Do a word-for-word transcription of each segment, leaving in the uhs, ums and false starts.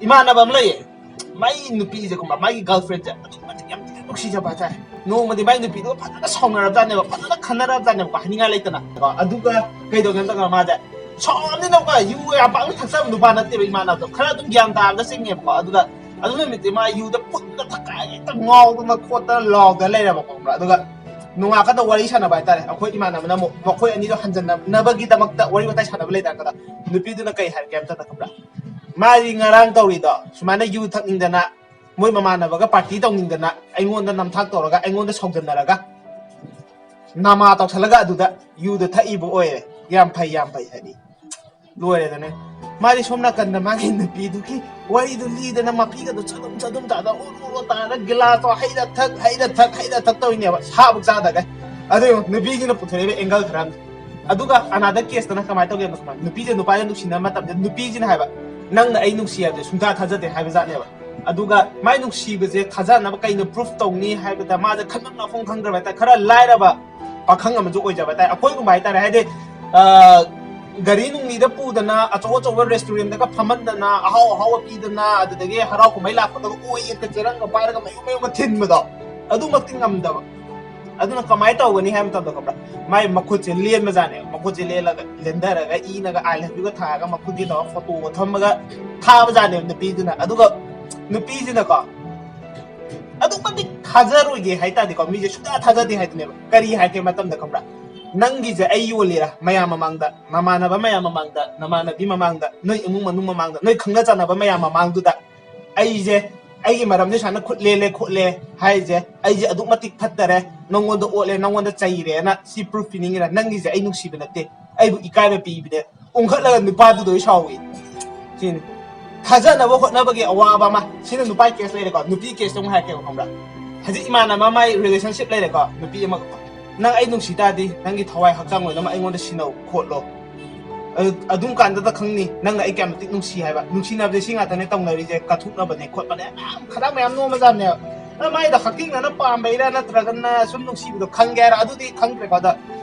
ꯏꯃꯥꯟꯅꯕ ꯑꯃ ꯂꯩꯌꯦ, ꯃꯥꯏ ꯅꯨꯄꯤꯁꯦ ꯈꯪꯕ꯭ꯔꯥ, ꯃꯥꯒꯤ ꯒꯔꯜ ꯐ꯭ꯔꯦꯟꯁꯦ ꯑꯗꯨꯛꯀꯤ ꯃꯇꯤꯛ ꯌꯥꯝ ꯊꯤꯅ ꯅꯨꯡꯁꯤꯖꯕ ꯍꯥꯏꯇꯥꯔꯦ꯫ ꯅꯣꯡꯃꯗꯤ ꯃꯥꯏ ꯅꯨꯄꯤꯗꯨꯒ ꯐꯖꯅ ꯁꯥꯎꯅꯔꯕꯖꯥꯠꯅꯦꯕ, ꯐꯖꯅ ꯈꯟꯅꯔꯕꯖꯥꯠꯅꯦꯕꯀꯣ, ꯍꯥꯏꯅꯤꯡꯉꯥꯏ ꯂꯩꯇꯅ꯫ ꯑꯗꯨꯒ ꯀꯩꯗꯧꯒꯦ ꯍꯥꯏꯕꯗ ꯃꯥꯁꯦ ꯁꯥꯎꯔꯕꯅꯤꯅꯀꯣ, ꯌꯨ ꯌꯥꯝ ꯄꯥꯛꯅ ꯊꯛꯆꯕ ꯅꯨꯄꯥ ꯅꯠꯇꯦꯕ ꯏꯃꯥꯟꯅꯕꯗꯣ, ꯈꯔ ꯑꯗꯨꯝ ꯒ꯭ꯌꯥꯟ ꯇꯥꯕꯗ ꯆꯤꯡꯉꯦꯕꯀꯣ꯫ ꯑꯗꯨꯒ ꯑꯗꯨ ꯅꯨꯃꯤꯠꯇꯤ ꯃꯥ ꯌꯨꯗ ꯐꯨꯠꯇ ꯊꯛꯀꯥꯏ ꯍꯦꯛꯇ ꯉꯥꯎꯗꯅ ꯈꯣꯠꯇꯅ ꯂꯥꯎꯗꯅ ꯂꯩꯔꯕ ꯈꯪꯕ꯭ꯔꯥ꯫ ꯑꯗꯨꯒ ꯅꯣꯡꯉꯥꯜꯂꯀꯥꯟꯗ ꯋꯥꯔꯤ ꯁꯥꯟꯅꯕ ꯍꯥꯏꯇꯥꯔꯦ, ꯑꯩꯈꯣꯏ ꯏꯃꯥꯟꯅꯕꯅ ꯑꯃꯨꯛ ꯃꯈꯣꯏ ꯑꯅꯤꯗꯣ ꯍꯟꯖꯟꯅꯕꯒꯤꯗꯃꯛꯇ ꯋꯥꯔꯤ ꯋꯥꯇꯥꯏ ꯁꯥꯟꯅꯕ ꯂꯩꯇꯥꯔꯒꯗ ꯅꯨꯄꯤꯗꯨꯅ ꯀꯩ ꯍꯥꯏꯔꯛꯀꯦ ꯍꯥꯏꯕ ꯃꯇꯝꯗ ꯈꯪꯕ꯭ꯔꯥ, ꯃꯥꯗꯤ ꯉꯔꯥꯡ ꯇꯧꯔꯤꯗꯣ ꯁꯨꯃꯥꯏꯅ ꯌꯨ ꯊꯛꯅꯤꯡꯗꯅ ꯃꯣꯏ ꯃꯃꯥꯟꯅꯕꯒ ꯄꯥꯔꯇꯤ ꯇꯧꯅꯤꯡꯗꯅ ꯑꯩꯉꯣꯟꯗ ꯅꯝꯊꯥꯛ ꯇꯧꯔꯒ ꯑꯩꯉꯣꯟꯗ ꯁꯥꯎꯖꯟꯅꯔꯒ ꯅꯃꯥ ꯇꯧꯁꯜꯂꯒ ꯑꯗꯨꯗ ꯌꯨꯗ ꯊꯛꯏꯕ ꯑꯣꯏꯔꯦ꯫ ꯌꯥꯝ ꯐꯩ, ꯌꯥꯝ ꯐꯩ ꯍꯥꯏꯗꯤ ꯂꯣꯏꯔꯦꯗꯅꯦ꯫ ꯃꯥꯗꯤ ꯁꯣꯝ ꯅꯥꯀꯟꯗ ꯃꯥꯒꯤ ꯅꯨꯄꯤꯗꯨꯒꯤ ꯋꯥꯔꯤꯗꯨ ꯂꯤꯗꯅ ꯃꯄꯤꯒꯗꯣ ꯆꯗꯨꯝ ꯆꯗꯨꯝ ꯇꯥꯗ ꯑꯣꯔꯣ ꯑꯣꯔꯣ ꯇꯥꯔꯒ ꯒꯤꯂꯥꯁꯇꯣ ꯍꯩꯔ ꯊꯛ ꯍꯩꯔ ꯊꯛ ꯍꯩꯔ ꯊꯛ ꯇꯧꯔꯤꯅꯦꯕ, ꯁꯥꯕꯨꯛ ꯆꯥꯗꯒꯩ꯫ ꯑꯗꯨ ꯌꯦꯡꯉꯨ, ꯅꯨꯄꯤꯁꯤꯅ ꯄꯨꯊꯣꯔꯛꯏꯕ ꯑꯦꯡꯒꯜ ꯈꯔ ꯑꯃ꯫ ꯑꯗꯨꯒ ꯑꯅꯥꯗ ꯀꯦꯁꯇꯅ ꯀꯃꯥꯏꯅ ꯇꯧꯒꯦ ꯍꯥꯏꯕꯗ, ꯅꯨꯄꯤꯁꯦ ꯅꯨꯄꯥꯁꯦ ꯅꯨꯡꯁꯤꯅꯕ ꯃꯇꯝꯗ ꯅꯨꯄꯤꯁꯤꯅ ꯍꯥꯏꯕ, "ꯅꯪꯅ ꯑꯩ ꯅꯨꯡꯁꯤ ꯍꯥꯏꯕꯁꯦ ꯁꯨꯡꯊꯥ ꯊꯥꯖꯗꯦ" ꯍꯥꯏꯕꯖꯥꯠꯅꯦꯕ꯫ ꯑꯗꯨꯒ ꯃꯥꯏ ꯅꯨꯡꯁꯤꯕꯁꯦ ꯊꯥꯖꯅꯕ ꯀꯩꯅ ꯄ꯭ꯔꯨꯐ ꯇꯧꯅꯤ ꯍꯥꯏꯕꯗ, ꯃꯥꯁꯦ ꯈꯟꯐꯝ ꯂꯥꯛꯐꯝ ꯈꯪꯗ꯭ꯔꯕ ꯍꯥꯏꯇꯥꯔꯦ, ꯈꯔ ꯂꯥꯏꯔꯕ ꯄꯥꯈꯪ ꯑꯃꯁꯨ ꯑꯣꯏꯖꯕ ꯍꯥꯏꯇꯥꯔꯦ, ꯑꯩꯈꯣꯏꯒꯨꯝꯕ ꯍꯥꯏꯇꯥꯔꯦ꯫ ꯍꯥꯏꯗꯤ ꯑ, ꯒꯥꯔꯤ ꯅꯨꯡꯂꯤꯗ ꯄꯨꯗꯅ, ꯑꯆꯧ ꯑꯆꯧꯕ ꯔꯦꯁꯇꯨꯔꯦꯟꯗꯒ ꯐꯝꯍꯟꯗꯅ, ꯑꯍꯥꯎ ꯑꯍꯥꯎꯕ ꯄꯤꯗꯅ, ꯑꯗꯨꯗꯒꯤ ꯍꯔꯥꯎ ꯀꯨꯝꯍꯩ ꯂꯥꯛꯄꯗꯒ ꯑꯣꯏ ꯌꯦꯠꯀ ꯆꯦꯔꯪꯒ ꯄꯥꯏꯔꯒ ꯃꯌꯨꯝ ꯃꯌꯨꯝꯒ ꯊꯤꯟꯕꯗꯣ, ꯑꯗꯨꯃꯛꯇꯤ ꯉꯝꯗꯕ꯫ ꯑꯗꯨꯅ ꯀꯃꯥꯏꯅ ꯇꯧꯒꯅꯤ ꯍꯥꯏꯕ ꯃꯇꯝꯗ ꯈꯪꯕ꯭ꯔꯥ, ꯃꯥꯏ ꯃꯈꯨꯠꯁꯦ ꯂꯦꯟꯕꯖꯥꯠꯅꯦ꯫ ꯃꯈꯨꯠꯁꯦ ꯂꯦꯜꯂꯒ, ꯂꯦꯟꯊꯔꯒ, ꯏꯅꯒ "I love you"ꯒ ꯊꯥꯔꯒ, ꯃꯈꯨꯠꯀꯤ ꯇꯧꯔꯒ ꯐꯣꯇꯣꯒ ꯊꯝꯃꯒ ꯊꯥꯕꯖꯥꯠꯅꯦꯕ ꯅꯨꯄꯤꯗꯨꯅ꯫ ꯑꯗꯨꯒ ꯅꯨꯄꯤꯁꯤꯅꯀꯣ ꯑꯗꯨꯛ ꯃꯇꯤꯛ ꯊꯥꯖꯔꯣꯏꯒꯦ ꯍꯥꯏꯇꯥꯔꯗꯤꯀꯣ, ꯃꯤꯁꯦ ꯁꯨꯡꯊꯥ ꯊꯥꯖꯗꯦ ꯍꯥꯏꯗꯨꯅꯦꯕ꯫ ꯀꯔꯤ ꯍꯥꯏꯒꯦ ꯃꯇꯝꯗ ꯈꯪꯕ꯭ꯔꯥ, "ꯅꯪꯒꯤꯁꯦ ꯑꯩ ꯌꯣꯜꯂꯤꯔꯥ ꯃꯌꯥꯝ ꯃꯃꯥꯡꯗ, ꯅꯃꯥꯟꯅꯕ ꯃꯌꯥꯝ ꯃꯃꯥꯡꯗ, ꯅꯃꯥꯟꯅꯕꯤ ꯃꯃꯥꯡꯗ, ꯅꯣꯏ ꯏꯃꯨꯡ ꯃꯅꯨꯡ ꯃꯃꯥꯡꯗ, ꯅꯣꯏ ꯈꯪꯅ ꯆꯥꯟꯅꯕ ꯃꯌꯥꯝ ꯃꯃꯥꯡꯗꯨꯗ ꯑꯩꯁꯦ, ꯑꯩꯒꯤ ꯃꯔꯝꯗ ꯁꯨꯃꯥꯏꯅ ꯈꯨꯠ ꯂꯦꯜꯂꯦ ꯈꯣꯠꯂꯦ ꯍꯥꯏꯁꯦ, ꯑꯩꯁꯦ ꯑꯗꯨꯛ ꯃꯇꯤꯛ ꯐꯠꯇꯔꯦ, ꯅꯪꯉꯣꯟꯗ ꯑꯣꯠꯂꯦ, ꯅꯪꯉꯣꯟꯗ ꯆꯩꯔꯦꯅ ꯁꯤ ꯄ꯭ꯔꯨꯐ ꯄꯤꯅꯤꯡꯉꯤꯔꯥ? ꯅꯪꯒꯤꯁꯦ ꯑꯩ ꯅꯨꯡꯁꯤꯕ ꯅꯠꯇꯦ, ꯑꯩꯕꯨ ꯏꯀꯥꯏꯕ ꯄꯤꯕꯅꯦ", ꯎꯪꯈꯠꯂꯒ ꯅꯨꯄꯥꯗꯨꯗ ꯑꯣꯏ ꯁꯥꯎꯏ꯫ ꯁꯤꯅꯤ꯫ ꯊꯥꯖꯅꯕ ꯍꯣꯠꯅꯕꯒꯤ ꯑꯋꯥꯕ ꯑꯃ꯫ ꯁꯤꯅ ꯅꯨꯄꯥꯒꯤ ꯀꯦꯁ ꯂꯩꯔꯦꯀꯣ, ꯅꯨꯄꯤꯒꯤ ꯀꯦꯁꯇ ꯑꯃꯨꯛ ꯍꯥꯏꯔꯛꯀꯦꯕ, ꯈꯪꯕ꯭ꯔꯥ? ꯍꯧꯖꯤꯛ ꯏꯃꯥꯟꯅꯕ ꯑꯃ ꯃꯥꯏ ꯔꯤꯂꯦꯁꯟꯁꯤꯞ ꯂꯩꯔꯦꯀꯣ, ꯅꯨꯄꯤ ꯑꯃꯒꯀꯣ꯫ "ꯅꯪ ꯑꯩ ꯅꯨꯡꯁꯤ ꯇꯥꯔꯗꯤ ꯅꯪꯒꯤ ꯊꯋꯥꯏ ꯍꯛꯆꯥꯡ ꯂꯣꯏꯅꯃꯛ ꯑꯩꯉꯣꯟꯗ ꯁꯤꯟꯅꯧ ꯈꯣꯠꯂꯣ꯫ ꯑꯗꯨ, ꯑꯗꯨꯝ ꯀꯥꯟꯗꯗ ꯈꯪꯅꯤ ꯅꯪꯅ ꯑꯩ ꯀꯌꯥꯝ ꯃꯇꯤꯛ ꯅꯨꯡꯁꯤ ꯍꯥꯏꯕ꯫ ꯅꯨꯡꯁꯤꯅꯕꯁꯦ ꯁꯤ ꯉꯥꯛꯇꯅꯦ ꯇꯧꯅꯔꯤꯁꯦ, ꯀꯠꯊꯣꯛꯅꯕꯅꯦ ꯈꯣꯠꯄꯅꯦ", ꯃꯌꯥꯝ ꯈꯗꯥꯡ ꯃꯌꯥꯝ ꯅꯣꯝꯃꯖꯥꯠꯅꯦꯕ꯫ ꯑꯗ ꯃꯥꯏꯗꯣ ꯍꯛꯊꯦꯡꯅꯅ ꯄꯥꯝꯕꯩꯔꯥ ꯅꯠꯇ꯭ꯔꯒꯅ ꯁꯨꯝ ꯅꯨꯡꯁꯤꯕꯗꯣ ꯈꯪꯒꯦ ꯍꯥꯏꯔ ꯑꯗꯨꯗꯤ ꯈꯪꯗ꯭ꯔꯦꯀꯣ꯫ ꯑꯗ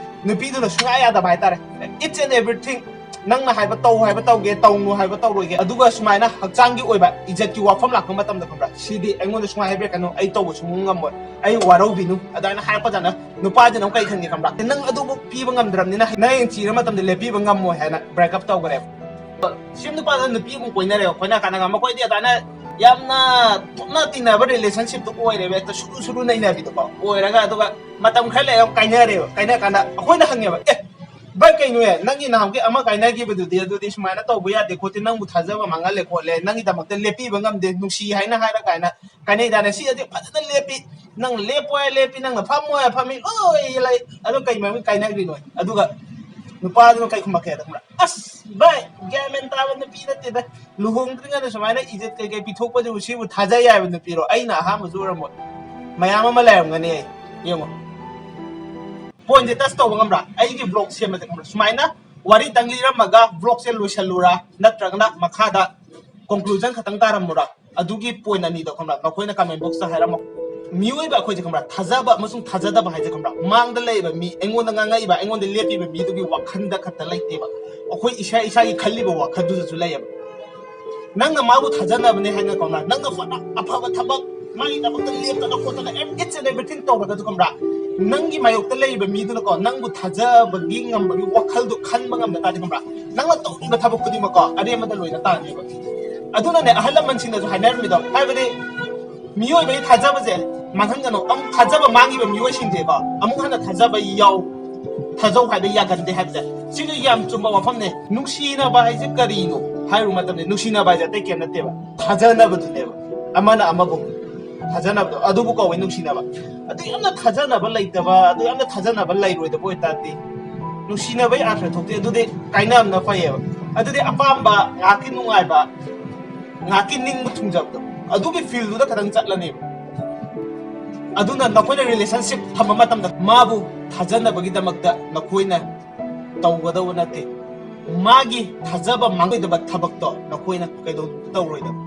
ꯅꯨꯄꯤꯗꯨꯅ ꯁꯨꯡꯌꯥ ꯌꯥꯗꯕ ꯍꯥꯏꯇꯥꯔꯦ꯫ Each and everything ꯅꯪꯅ ꯍꯥꯏꯕ ꯇꯧ ꯍꯥꯏꯕ ꯇꯧꯒꯦ, ꯇꯧꯅꯨ ꯍꯥꯏꯕ ꯇꯧꯔꯣꯏꯒꯦ, ꯑꯗꯨꯒ ꯁꯨꯃꯥꯏꯅ ꯍꯛꯆꯥꯡꯒꯤ ꯑꯣꯏꯕ ꯏꯖꯠꯀꯤ ꯋꯥꯐꯝ ꯂꯥꯛꯄ ꯃꯇꯝꯗ, ꯈꯪꯕ꯭ꯔꯥ, ꯁꯤꯗꯤ ꯑꯩꯉꯣꯟꯗ ꯁꯨꯃꯥꯏꯅ ꯍꯥꯏꯕꯤꯔꯛꯀꯅꯨ, ꯑꯩ ꯇꯧꯕ ꯁꯨꯡꯉꯝ ꯉꯝꯃꯣꯏ, ꯑꯩ ꯋꯥꯔꯧꯕꯤꯅꯨ, ꯑꯗꯨꯃꯥꯏꯅ ꯍꯥꯏꯔꯛꯄꯗꯅ ꯅꯨꯄꯥꯗꯨꯅ ꯑꯃꯨꯛ ꯀꯩ ꯈꯟꯒꯦ, ꯈꯪꯕ꯭ꯔꯥ? ꯅꯪ ꯑꯗꯨꯕꯨ ꯄꯤꯕ ꯉꯝꯗ꯭ꯔꯕꯅꯤꯅ ꯅꯪ ꯍꯌꯦꯡ ꯊꯤꯔ ꯃꯇꯝꯗ ꯂꯦꯞꯄꯤꯕ ꯉꯝꯃꯣꯏ ꯍꯥꯏꯅ break up ꯇꯧꯈ꯭ꯔꯦꯕ꯫ ꯁꯤ ꯅꯨꯄꯥꯗ ꯅꯨꯄꯤ ꯑꯃꯨꯛ ꯀꯣꯏꯅꯔꯦꯕ, ꯀꯣꯏꯅꯔ ꯀꯥꯟꯗ ꯃꯈꯣꯏꯗꯤ ꯑꯗꯨꯃꯥꯏꯅ ꯌꯥꯝꯅ ꯊꯨꯞꯅ ꯇꯤꯟꯅꯕ relationship ꯇꯨ ꯑꯣꯏꯔꯦꯕ, ꯍꯦꯛꯇ ꯁꯨꯔꯨ ꯁꯨꯔꯨ ꯅꯩꯅꯕꯤꯗꯣꯀꯣ ꯑꯣꯏꯔꯒ, ꯑꯗꯨꯒ ꯃꯇꯝ ꯈꯔ ꯂꯩꯔꯒ ꯀꯥꯏꯅꯔꯦꯕ꯫ ꯀꯥꯏꯅꯔ ꯀꯥꯟꯗ ꯑꯩꯈꯣꯏꯅ ꯍꯪꯉꯦꯕ, "ꯑꯦ ꯚꯥꯏ, ꯀꯩꯅꯣꯍꯦ, ꯅꯪꯒꯤ ꯅꯍꯥꯟꯒꯤ ꯑꯃ ꯀꯥꯏꯅꯈꯤꯕꯗꯨꯗꯤ, ꯑꯗꯨꯗꯤ ꯁꯨꯃꯥꯏꯅ ꯇꯧꯕ ꯌꯥꯗꯦ ꯈꯣꯠꯇꯦ, ꯅꯪꯕꯨ ꯊꯥꯖꯕ ꯃꯥꯡꯍꯜꯂꯦ ꯈꯣꯠꯂꯦ, ꯅꯪꯒꯤꯗꯃꯛꯇ ꯂꯦꯞꯄꯤꯕ ꯉꯝꯗꯦ, ꯅꯨꯡꯁꯤ ꯍꯥꯏꯅ ꯍꯥꯏꯔ ꯀꯥꯏꯅ ꯀꯥꯏꯅꯩꯗꯥꯅꯦ, ꯁꯤꯗꯗꯤ ꯐꯖꯅ ꯂꯦꯞꯄꯤ, ꯅꯪ ꯂꯦꯞꯄꯣ ꯍꯥꯏ ꯂꯦꯞꯄꯤ, ꯅꯪꯅ ꯐꯝꯃꯣ ꯍꯥꯏ ꯐꯝꯃꯤ, ꯂꯣꯏ ꯂꯩ, ꯑꯗꯣ ꯀꯩ ꯃꯔꯝꯒꯤ ꯀꯥꯏꯅꯈ꯭ꯔꯤꯅꯣ?" ꯑꯗꯨꯒ ꯅꯨꯄꯥꯗꯨꯅ ꯀꯩ ꯈꯨꯝꯃꯛꯀꯦ ꯈꯪꯕ꯭ꯔꯥ? "ꯑꯁ ꯚꯥꯏ, ꯒ꯭ꯌꯥꯟ ꯃꯦꯟ ꯇꯥꯕ ꯅꯨꯄꯤ ꯅꯠꯇꯦꯗ, ꯂꯨꯍꯣꯡꯗ꯭ꯔꯤꯉꯩꯗ ꯁꯨꯃꯥꯏꯅ ꯏꯖꯠ ꯀꯩꯀꯩ ꯄꯤꯊꯣꯛꯄꯁꯤꯕꯨ ꯁꯤꯕꯨ ꯊꯥꯖ ꯌꯥꯏꯕ ꯅꯨꯄꯤꯔꯣ? ꯑꯩꯅ ꯑꯍꯥꯟꯕꯁꯨ ꯑꯣꯏꯔꯝꯃꯣꯏ, ꯃꯌꯥꯝ ꯑꯃ ꯂꯩꯔꯝꯒꯅꯤ꯫ ꯌꯦꯡꯉꯣ, point ꯁꯦ touch ꯇꯧꯕ ꯉꯝꯕ꯭ꯔꯥ? ꯑꯩꯒꯤ vlog ꯁꯦꯝꯕꯁꯦ ꯈꯪꯕ꯭ꯔꯥ, ꯁꯨꯃꯥꯏꯅ ꯋꯥꯔꯤꯇꯪ ꯂꯤꯔꯝꯃꯒ vlog ꯁꯦ ꯂꯣꯏꯁꯜꯂꯨꯔꯥ, ꯅꯠꯇ꯭ꯔꯒꯅ ꯃꯈꯥꯗ conclusion ꯈꯛꯇꯪ ꯇꯥꯔꯝꯃꯨꯔꯥ? ꯑꯗꯨꯒꯤ point ꯑꯅꯤꯗꯣ, ꯈꯪꯕ꯭ꯔꯥ, ꯅꯈꯣꯏꯅ comment box ꯇ ꯍꯥꯏꯔꯝꯃꯣ꯫ ꯃꯤꯑꯣꯏꯕ ꯑꯩꯈꯣꯏꯁꯦ, ꯈꯪꯕ꯭ꯔꯥ, ꯊꯥꯖꯕ ꯑꯃꯁꯨꯡ ꯊꯥꯖꯗꯕ ꯍꯥꯏꯁꯦ, ꯈꯪꯕ꯭ꯔꯥ, ꯃꯥꯡꯗ ꯂꯩꯔꯤꯕ ꯃꯤ, ꯑꯩꯉꯣꯟꯗ ꯉꯥꯡꯉꯛꯏꯕ, ꯑꯩꯉꯣꯟꯗ ꯂꯦꯞꯄꯤꯕ ꯃꯤꯗꯨꯒꯤ ꯋꯥꯈꯜꯗ ꯈꯛꯇ ꯂꯩꯇꯦꯕ, ꯑꯩꯈꯣꯏ ꯏꯁꯥ ꯏꯁꯥꯒꯤ ꯈꯜꯂꯤꯕ ꯋꯥꯈꯜꯗꯨꯗꯁꯨ ꯂꯩꯌꯦꯕ꯫ ꯅꯪꯅ ꯃꯥꯕꯨ ꯊꯥꯖꯅꯕꯅꯦ ꯍꯥꯏꯅ, ꯈꯪꯕ꯭ꯔꯥ, ꯅꯪꯅ ꯐꯅ ꯑꯐꯕ ꯊꯕꯛ, ꯃꯥꯒꯤꯗꯃꯛꯇ ꯂꯦꯞꯇꯅ ꯈꯣꯠꯇꯅ each and everything ꯇꯧꯔꯒꯁꯨ, ꯈꯪꯕ꯭ꯔꯥ, ꯅꯪꯒꯤ ꯃꯥꯌꯣꯛꯇ ꯂꯩꯔꯤꯕ ꯃꯤꯗꯨꯅꯀꯣ ꯅꯪꯕꯨ ꯊꯥꯖꯕꯒꯤ ꯉꯝꯕꯒꯤ ꯋꯥꯈꯜꯗꯣ ꯈꯟꯕ ꯉꯝꯗ ꯇꯥꯔꯗꯤ, ꯈꯪꯕ꯭ꯔꯥ, ꯅꯪꯅ ꯇꯧꯔꯤꯕ ꯊꯕꯛ ꯈꯨꯗꯤꯡꯃꯛꯀꯣ ꯑꯔꯦꯝꯕꯗ ꯂꯣꯏꯅ ꯇꯥꯔꯅꯦꯕ꯫ ꯑꯗꯨꯅꯅꯦ, ꯑꯍꯜ ꯂꯃꯟꯁꯤꯡꯅꯁꯨ ꯍꯥꯏꯅꯔꯝꯃꯤꯗꯣ, ꯍꯥꯏꯕꯗꯤ ꯃꯤꯑꯣꯏꯕꯒꯤ ꯊꯥꯖꯕꯁꯦ ꯃꯥꯡꯍꯟꯒꯅꯨ꯫ ꯑꯃꯨꯛ ꯊꯥꯖꯕ ꯃꯥꯡꯉꯤꯕ ꯃꯤꯑꯣꯏꯁꯤꯡꯁꯦꯀꯣ ꯑꯃꯨꯛ ꯍꯟꯅ ꯊꯥꯖꯕ ꯌꯥꯎ ꯊꯥꯖꯧ ꯍꯥꯏꯕ ꯌꯥꯒꯟꯗꯦ ꯍꯥꯏꯕꯁꯦ, ꯁꯤꯁꯨ ꯌꯥꯝ ꯆꯨꯝꯕ ꯋꯥꯐꯝꯅꯦ꯫ ꯅꯨꯡꯁꯤꯅꯕ ꯍꯥꯏꯁꯦ ꯀꯔꯤꯅꯣ ꯍꯥꯏꯔꯨꯕ ꯃꯇꯝꯗ, ꯅꯨꯡꯁꯤꯅꯕ ꯍꯥꯏꯁꯦ ꯑꯇꯩ ꯀꯩꯝ ꯅꯠꯇꯦꯕ, ꯊꯥꯖꯅꯕꯗꯨꯅꯦꯕ꯫ ꯑꯃꯅ ꯑꯃꯕꯨ ꯊꯥꯖꯅꯕꯗꯣ, ꯑꯗꯨꯕꯨ ꯀꯧꯋꯦ ꯅꯨꯡꯁꯤꯅꯕ꯫ ꯑꯗꯨ ꯌꯥꯝꯅ ꯊꯥꯖꯅꯕ ꯂꯩꯇꯕ, ꯑꯗꯨ ꯌꯥꯝꯅ ꯊꯥꯖꯅꯕ ꯂꯩꯔꯣꯏꯗꯕ ꯑꯣꯏꯇꯥꯔꯗꯤ, ꯅꯨꯡꯁꯤꯅꯕꯒꯤ ꯑꯥꯔꯊ ꯊꯣꯛꯇꯦ꯫ ꯑꯗꯨꯗꯤ ꯀꯥꯏꯅꯕꯅ ꯐꯩꯌꯦꯕ꯫ ꯑꯗꯨꯗꯤ ꯑꯄꯥꯝꯕ, ꯉꯥꯏꯍꯥꯛꯀꯤ ꯅꯨꯡꯉꯥꯏꯕ, ꯉꯥꯏꯍꯥꯛꯀꯤ ꯅꯤꯡꯕ ꯊꯨꯡꯖꯕꯗꯣ, ꯑꯗꯨꯒꯤ field ꯗꯨꯗ ꯈꯇꯪ ꯆꯠꯂꯅꯦꯕ꯫ ꯑꯗꯨꯅ ꯅꯈꯣꯏꯅ relationship ꯊꯝꯕ ꯃꯇꯝꯗ ꯃꯥꯕꯨ ꯊꯥꯖꯅꯕꯒꯤꯗꯃꯛꯇ ꯅꯈꯣꯏꯅ ꯇꯧꯒꯗꯧꯕ ꯅꯠꯇꯦ꯫ ꯃꯥꯒꯤ ꯊꯥꯖꯕ ꯃꯥꯡꯂꯣꯏꯗꯕ ꯊꯕꯛꯇꯣ ꯅꯈꯣꯏꯅ ꯀꯩꯗꯧ ꯇꯧꯔꯣꯏꯗꯕ꯫